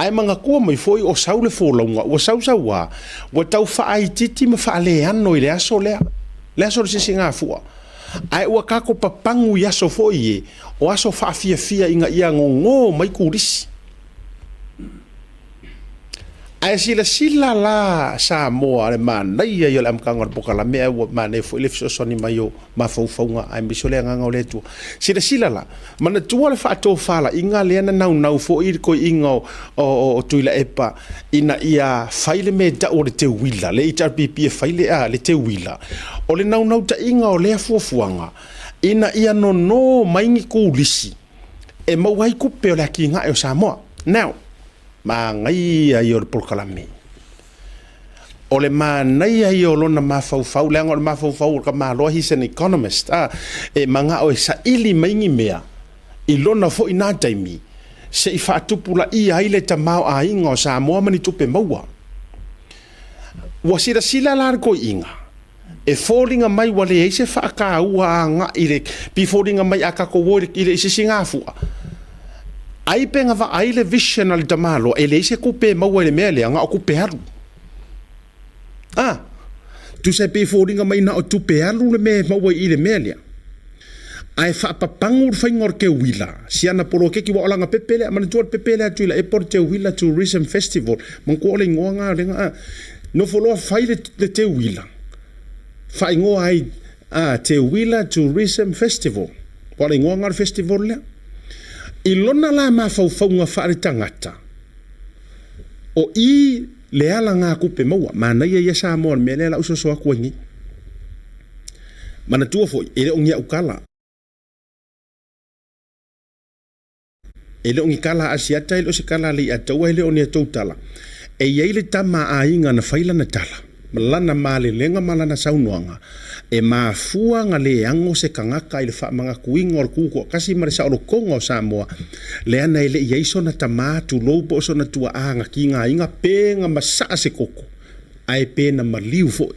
Ae manatua mai foi o sau le folauga, ua sau sauā, ua tau faaitiiti ma faaleano i le aso lea, le aso o le Sisigafua. Ae ua tatou papagu i aso foi ie, o aso faafiafia ina ia gogo mai turisi. Ae silasila la Samoa, le manaia ia o le amataga o le polokalame, ae ua manaia foi le fesoasoani mai o mafaufauga aemaise o le agaga o le Atua. Silasila la, manatua le faatofalaiga lea na naunau foi le toeaina o Tuilaepa ina ia fai le mea e tau o le teuila, le HRPP e fai le teuila. O le naunautaiga o lea fuafuaga, ina ia nono mai ni turisi e maua ai tupe o le atinae o Samoa. Now, manaia ia o le polokalame. O le manaia ia o lona mafaufau, leaga o le mafaufau o le tamaloa, he's an economist. E manao e saili mai ni mea i lona foi nā taimi, se i faatupulaia ai le tamaoaiga o Samoa ma ni tupe maua. Ua silasila la le toeaina, e foliga mai ua leai se faataua agai i le pei foliga mai a tatou o i le sisigafua, ai pe na vaai le vision a le tamaloa e leai se tupe e maua i le mea lea, na o tupe alu. A, tusa e pei e foliga mai na o tupe alu le mea e maua i le mea lea. Ae faapapagu le faiga o le teuila, si ana poloketi ua o lana pepe lea, manatua le pepe lea a Tuilaepa o le Teuila Tourism Festival, manatua o le igoa lena o lena, a, nofo loa fai le teuila, faaigoa ai a, Teuila Tourism Festival, ua o le igoa lena o le festival lea. I lona la mafaufauga faaletagata, o i le alagatupe maua, manaia ia Samoa o le mea lea o le a ou soso atu ai nei. Manatua foi, e le o ni au tala. E le o ni tala a Asiata, e le o se tala a Leiataua, e le o ni a tou tala. E i ai le tama a aiga na fai lana tala, ma lana malelega ma lana saunoaga, e mafua na le ago se tagata i le faamanatuina o le Tutoatasi ma le saolotoga o Samoa, leana e le i i ai sona tama, tulou, po o sona tuaa na tigaina pe na masaa se koko, ae pe na maliu foi.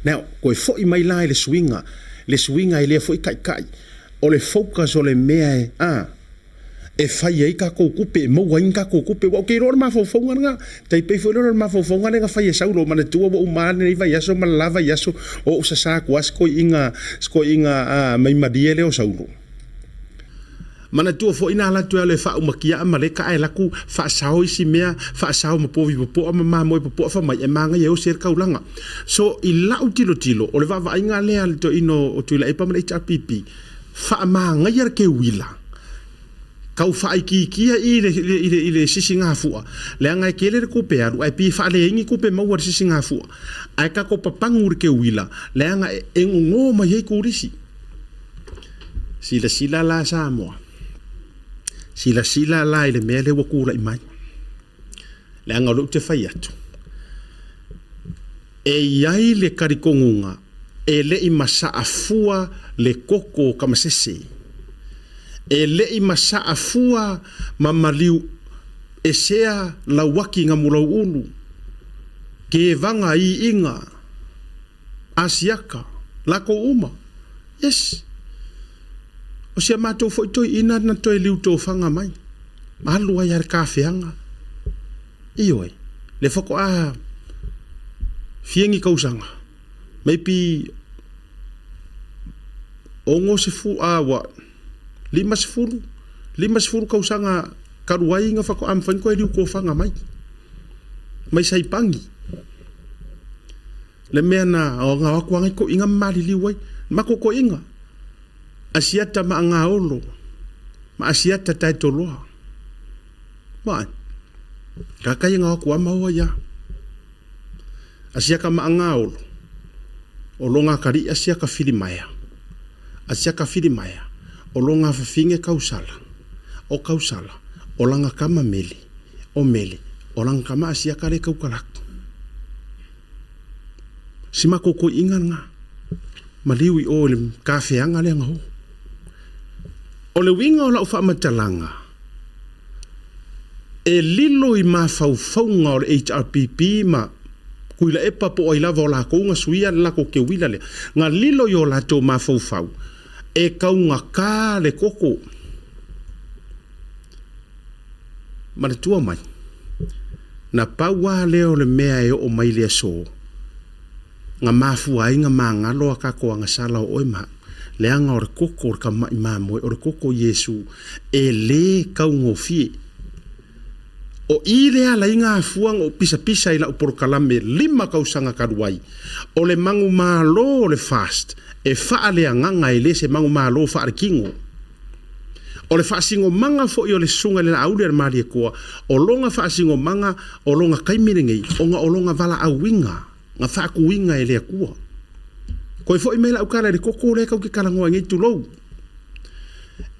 Now, toe foi mai la i le suiga, le suiga e lea foi taitai, o le focus o le mea e, a, e fai ai tatou tupe, e maua ai ni tatou tupe. Aua ou te iloa o le mafaufauga lena, tai pei foi lea o le mafaufauga lea na fai e Saulo, manatua ua uma lava lenei vaiaso ma le la vaiaso o ou sasa atu lava si toeaina, si toeaina a, maimalie lea o Saulo. Manatua foi na alu atu e alu e faaumakia Amaleka ae alu atu faasao isi mea, faasao ma povi popoa ma mamoe popoa fai mai e magaia e osi ai le taulaga. So i lau tilotilo, o le vaavaaiga lea a le toeaina o Tuilaepa ma le HRPP, faamagaia le keuila, tau faaitiitia i le, i le, i le sisigafua, leaga e tele le tupe alu ae pei e faaleai ni tupe maua i le sisigafua. Ae tatou papagu i le keuila, leaga e gogo mai ai turisi. Silasila la Samoa, silasila la i le mea lea ua tulai mai. Leaga o lea ou te fai atu, e i ai le talitonuga e le i masaa fua le koko o tamasese, e le i masaa fua ma maliu esea lauaki gamulauulu, kevaga iiga, Asiata, latou uma. Yes. O si a matou foi toeaina na toe liu tofaga mai, ma alu ai lava i le tafeaga. Ioe, lea faatoa fia ni tausaga, maybe 60, a ua 50, 50 tausaga talu ai na faatoa mafai ona toe liu tofaga mai, mai Saipangi. Le mea na o atu lava nai toeaiina ma maliliu ai, matou toeaiina, Asiata ma Agaolo ma Asiata Taetoloa. Vaai, kakai na o atu lava ma o ai lava. Asiata ma Agaolo, o lo Gatali'i Asiata Filimaea, Asiata Filimaea, o lo Gafafine Kausala, o Kausala, o lana tama Mele, o Mele, o lana tama Asiata le Taukalaku. Si matou toeaiina lena, maliu i o i le tafeaga lea na o. O le uiga o lau faamatalaga, e lilo i mafaufauga o le HRPP ma Tuilaepa po o ai lava o latou na suia le latou teuila lea, na lilo i o latou mafaufau, e taugata le koko. Manatua mai, na pau lava lea o le mea e oo mai i le aso, na mafua ai na magalo a tatou agasala o oe ma au, leaga o le koko o le tamai mamoe, o le koko o Iesu, e le taugofie. O i lea e ala ai na afua ona ou pisapisa i lau polokalame 5 tausaga talu ai, o le manumalo o le FAST e faaleagaga e le se manumalo faaletino. O le faasinomaga foi o le Susuga i le Laauli a le Malietoa, o lona faasinomaga o lona taimi lenei, ona o lona valaauina na faatuina e le Atua. Toe foi mai lau tala i le koko lea tatou te talanoa ai nei, tulou.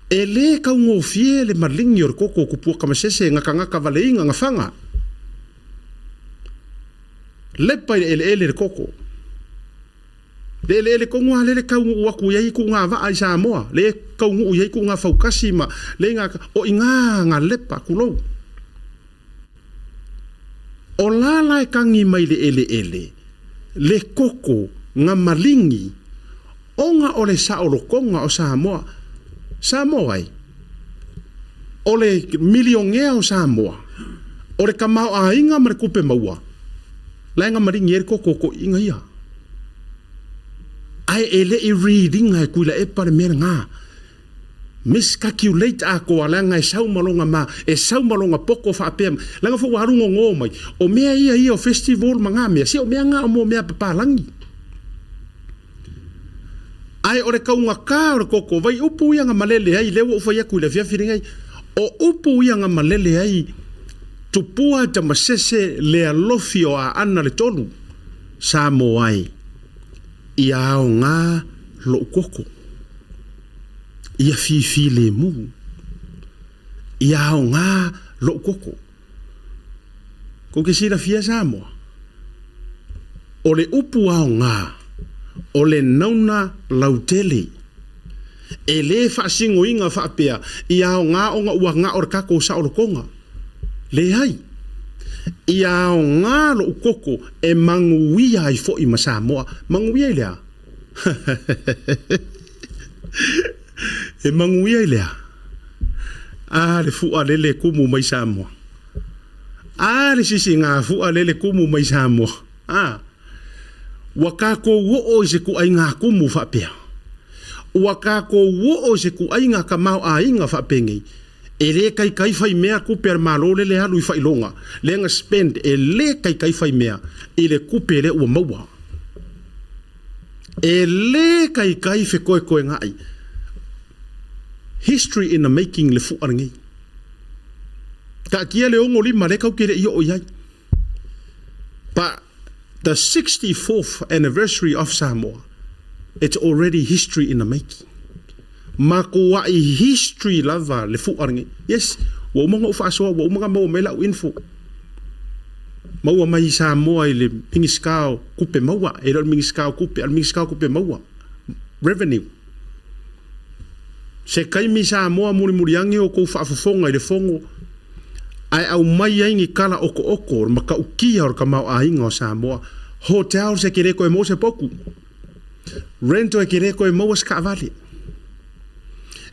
E le taugofie le maligi o le koko o Tupua Tamasese, natanatavaleina, nafaga. Lepa i le eleele le koko. Le eleele tonu lava lea le taunuu atu i ai tuuga vaa i Samoa, le taunuu i ai tuuga faukasi ma le o i ina na lepa, tulou. O la la e tagi mai le eleele le koko na maligi ona o le saolotoga o Samoa. Samoa e, o le milionea o Samoa, o le tamaoaiga ma le tupe maua, la e na maligi ai le koko o toeaiina ia. Ae e le i read ina e Tuilaepa le mea lena. Miscalculate atoa leaga e sau ma lona ma, e sau ma lona poto faapea, leaga foi ua alu gogo mai, o mea ia ia o festival ma na mea, se o mea na o mea a papalagi. Ae o le taugata o le koko, vai upu ia na malele ai, lea ua ou fai atu i le afiafi lenei, o upu ia na malele ai Tupua Tamasese le alofi o Aana le tolu, Samoa e, ia aoga lou koko, ia fifilemu, ia aoga lou koko. Kou te silafia Samoa, o le upu aoga, o le nauna lautele. E le faasinoina faapea ia aoga ona ua gao le tatou saolotoga. Leai. Ia aoga lou koko e manuia ai foi ma Samoa. Manuia i le a? E manuia i le a? A le fua lele e tumu mai Samoa. A le sisigafua lele e tumu mai Samoa. A. Ua tatou oo i se tuaiga tumu faapea. Ua tatou oo i se tuaiga tamaoaiga faapenei. E le taitai fai mea tupe a le Malo lele e alu i faailoga, lea na spend, e le taitai fai mea i le tupe lea ua maua. E le taitai fetoetoega'i. History in the making le fua lenei. Taatia le 65 lea tatou te le i oo i ai. But the 64th anniversary of Samoa, it's already history in the making. Matuai history lava le fua lenei. Yes, ua uma ona ou faasoa, ua uma ona maua mai lau info. Maua mai i Samoa i le Minisita o Tupe Maua, e le o le Minisita o Tupe, a o le Minisita o Tupe Maua, Revenue. Se taimi Samoa mulimuli ane o tou faafofoga i le Fono ae aumai ai ni tala okooko o le matautia o le tamaoaiga o Samoa. Hotels e te le toe maua se potu. Rental e te le toe maua se taavale.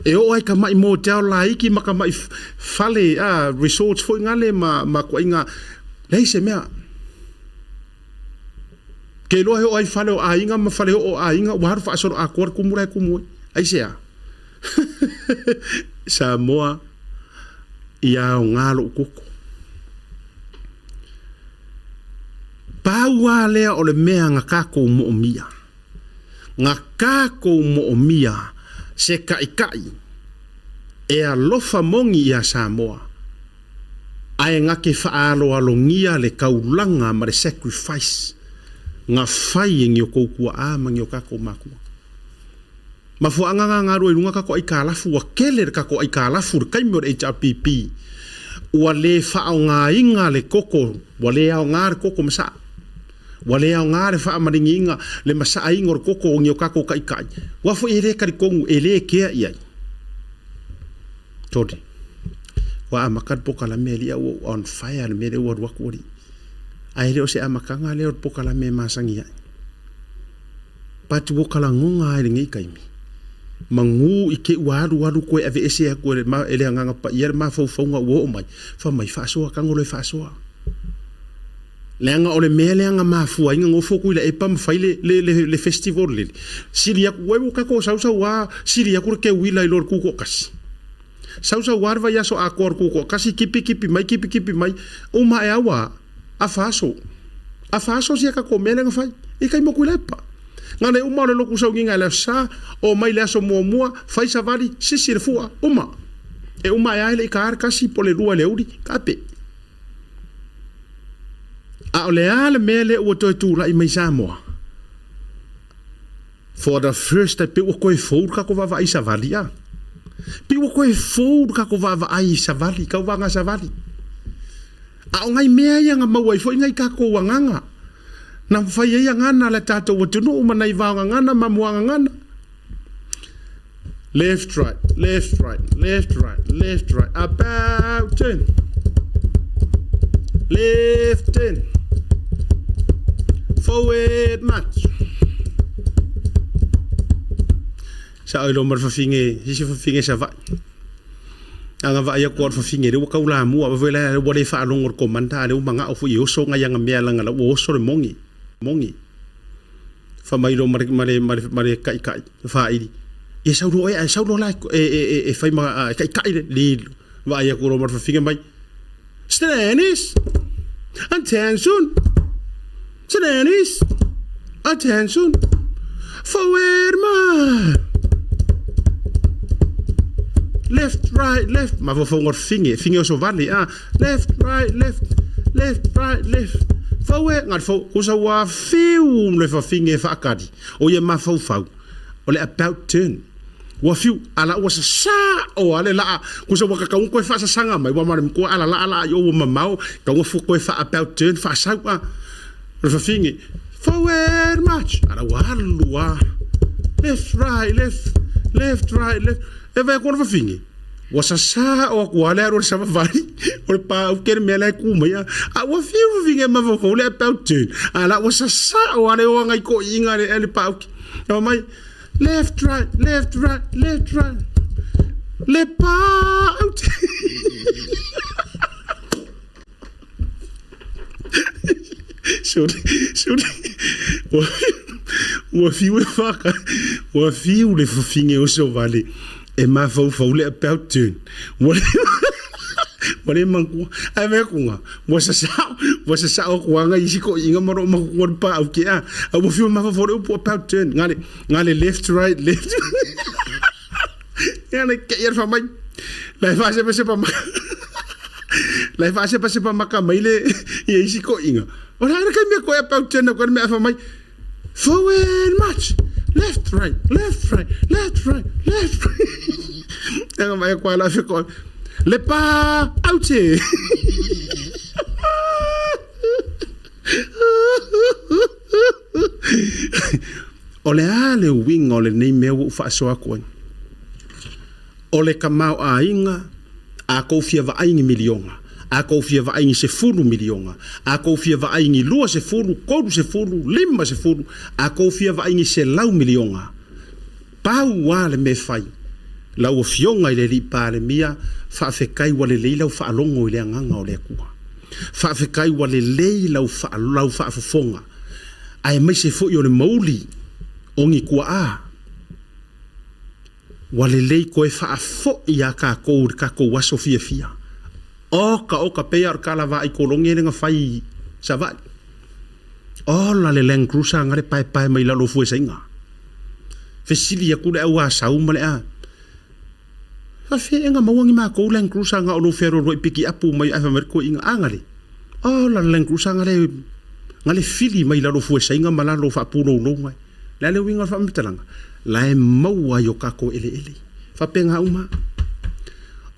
E oo ai tamai motel laiti ma tamai fale, resorts foi nale ma ma tuaiga, leai se mea. Ke iloa e oo ai fale o aiga ma fale oo o aiga ua alu faasoloatoa le tumu la e tumu ai. Aisea? Samoa, ia aoga lou koko. Pau lava lea o le mea na tatou moomia. Na tatou moomia se taitai e alofa moni ia Samoa, ae na te faaaloalogia le taulaga ma le sacrifice na fai e ni o tou tuaa ma ni o tatou matua. Mafuaaga na galue i luga tatou aikalafu, ua tele le tatou aikalafu i le taimi o le HRPP, ua le faaaogaina le koko, ua le aoga le koko masaa, ua le aoga le faamaliniina le masaaina o le koko o ni o tatou taitai, aua foi e le talitonu, e le kea i ai. Toli. Ua amata le polokalame alii ae ua ou on fire le mea lea ua alu atu alii. Ae le o se amataga lea o le polokalame e masani ai. But ua ka lagona lava i lenei taimi. Magū i te i ua alualu koe aveese aku e le, e le Agaga Paia le mafaufauga ua oo mai, fai mai, Faasoa, tago loa e faasoa. Leaga o le mea lea na mafua ai na nofo Tuilaepa ma fai le, le, le, le festival lele, sili atu, ua tatou sausau lava, sili atu le teuila i lo le tutoatasi. Sausau lava le vaiaso atoa o le tutoatasi, tipi tipi mai, tipi tipi mai, uma ae lava ua afa aso. Afa aso sia tatou mea lea na fai i taimi o Tuilaepa. Na le uma o le lotu sauniga i le Aso Sa, omai le aso muamua, fai savali, sisi le fua, uma. E uma ae lava e le i taina le tasi po o le lua i le aoauli, taape. A o le a le mea lea ua toe tulai mai Samoa? For the first time, pei ua toe fou le tatou vaavaai i savali a. Pei ua toe fou le tatou vaavaai i savali, tauvaga savali. A o nai mea ia na maua ai foi nai tatou agaga, na fai ai agana a le tatou atunuu ma nai vaogagana ma muagagana. Left, right, left, right, left, right, left, right, about turn. Left turn. Forward march. Sa oi lo ma le fafine, sisi fafine Savaii. A na vaai atu lava o le fafine lea ua tau lamua, vaai foi la ua le faalogo i le commander a lea ua manao foi e oso nai ana mea leaga la ua oso le moni, moni. Fai mai loa ma le, ma le, ma le, ma le taitai faaili, ia sau loa oe ae sau loa la e fai ma e taitai le li vaai atu loa ma le fafine mai, Stannis! Attention! Stannis! Attention! Forward march! Left, right, left. Mafaufauga o le fafine, fine oso vale, ah. Left, right, left, left, right, left. Fau e, ngā fau, kusa ua fiu le fafine e whaakari. O ia mafaufau, o le about turn. Ua fiu, ala ua sasā o ale laa, kusa ua kakau koe whaasasanga mai, ua mare mkua ala laa laa i o ua mamao, ka ua fu koe wha about turn, whaasau a. O le fafine, forward march, ala ua alu a. Left, right, left, left, right, left. E vai ko le fafine. Ua sasao aku lava le alu a le savavali o le paau ke le mea la e ku mai a a ua fiu fafine e mafaufau le about turn a la ua sasao lava le o aga i toeaiina le le paau ke fai mai left right left right left right le paau Sorry, sorry. Ua, ua fiu e whaka, ua fiu le fafine o Sovale e mafaufau le about turn. Ua le, ua le manatua. Ae vaai atu nga, ua sasao, ua sasao atu lava nai isi toeaiina ma loo matutua le paau ke a. A ua fiu e mafaufau le upu about turn. Nga le, nga le left right left. Ia le kei le fai mai. La e faasepasepa maka. La e faasepasepa maka mai le ia isi toeaiina. O le a le taimi e koe about turn ko le mea fai mai. Forward march. Left right, left right, left right, left right. Ia mai ko ala fe ko. Le pa out. O le a le uiga o lenei mea ua ou faasoa atu ai? O le tamaoaiga, a kou fia vaai ni miliona, a kou fia vaai ni sefulu miliona, a kou fia vaai ni 20, 30, 50, a kou fia vaai ni selau miliona, pau lava le mea e fai, lau Afioga i le Alii Palemia, faafetai ua lelei lau faalogo i le Agaga o le Atua. Faafetai ua lelei lau lau faafofoga, aemaise foi o le mauli o ni tuaa. Ua lelei toe faafoi iā tatou i le tatou aso fiafia. Oka oka, pei lava o le tala vaai kolone lea na fai i Savaii. Ola le Land Cruiser na le paepae mai lalo o Fuesaiga. Fesili atu le au Asau ma le a. Faafeaga maua ni matou Land Cruiser na o lou fealoaloai pikiapu mai ae fai mai le toeaina, a gale, ola le Land Cruiser na le na le fili mai lalo o Fuesaiga ma lalo o faapuloulouga. O le a le uiga o le faamatalaga? La e maua ai o tatou eleele. Faapena uma.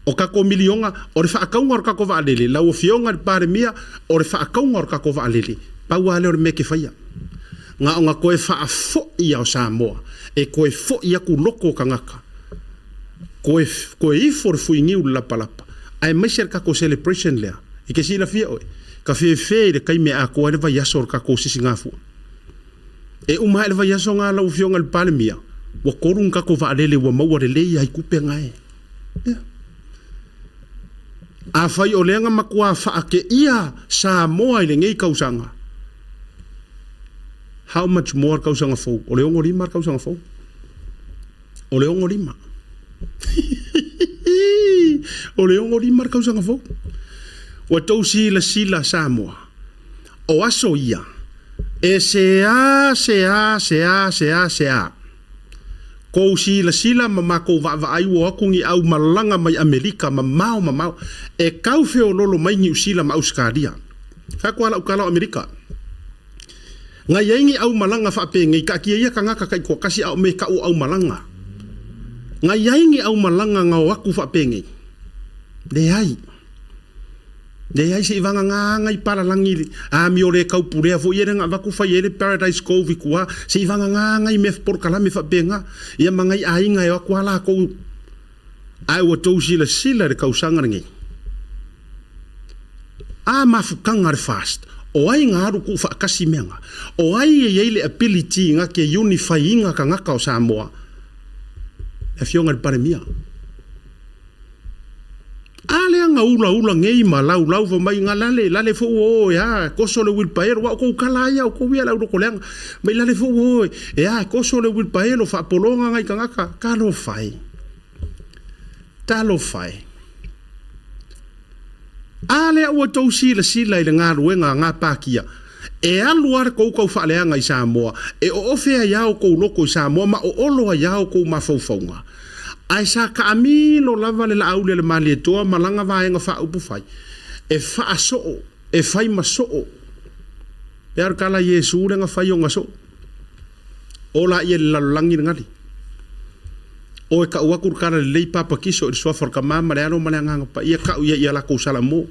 O tatou miliona, o le faatauga o le tatou vaalele, lau Afioga i le Palemia, o le faatauga o le tatou vaalele, pau lava lea o le mea e te faia. Na ona toe faafoi lava o Samoa, e toe foi atu loto o tagata, toe, toe ifo le fuiniu i le lapalapa, aemaise le tatou celebration lea, e te silafia oe, ka fefe i le taimi e atoa ai le vaiaso o le tatou sisigafua. E uma ae le vaiaso na lau Afioga i le Palemia, Ua kolu ni tatou vaalele ua maua lelei ai tupe na e. Ia. Afai o lea na matua faateia Samoa i lenei tausaga, how much more le tausaga fou? O le 65 le tausaga fou. O le 65. O le 65 le tausaga fou. Ua tou silasila Samoa, o aso ia, e seā, seā, seā, seā, seā. Kou silasila ma makou vaavaai ua o atu ni au malaga mai Amerika mamao mamao e tau feololo mai Niu Sila ma Ausetalia. Fai atu a lau tala o Amerika. Na i ai ni au malaga faapenei, taatia ia tagata taitoatasi a o me tau o au malaga. Na i ai ni au malaga na o atu faapenei? Leai. Leai se i vagana nai palalagi amio le taupulea foi ia lea na avatu fai ai le Paradise Cove i tua, se i vagana nai mea polokalame faapena, ia ma nai aiga e o atu lava latou. Ae ua tou silasila i le tausaga lenei, a mafutaga a le FAST, o ai na alu tuufaatasi mea na? O ai e i ai le ability na te unify ina tagata o Samoa? Le Afioga i le Palemia. A lea na ulaula nei ma laulau fai mai na lale, lale foi ua o e a, toso le uilipaelo, aua o tou tala lava ia a outou ia le au lotoleaga, mai lale foi ua o e a, toso le uilipaelo, faapologa nai tagata, talofa e, talofa e. A lea ua outou silasila i le galuega a gapatia, e alu lava le tou taufaaleaga i Samoa, e oofe ai lava outou loto i Samoa ma oolo ai lava outou mafaufauga. Ae sa taamilo lava le Laauli a le Malietoa ma lana vaega faaupufai e faasoo, e fai ma soo. Pea o le tala a Iesu lea na fai ona soo. O laia i le lalolagi le gali. O e tau atu le tala lelei papatiso i le suafa o le Tama ma le Alo ma le Agaga Paia, tau ia ia latou salamo.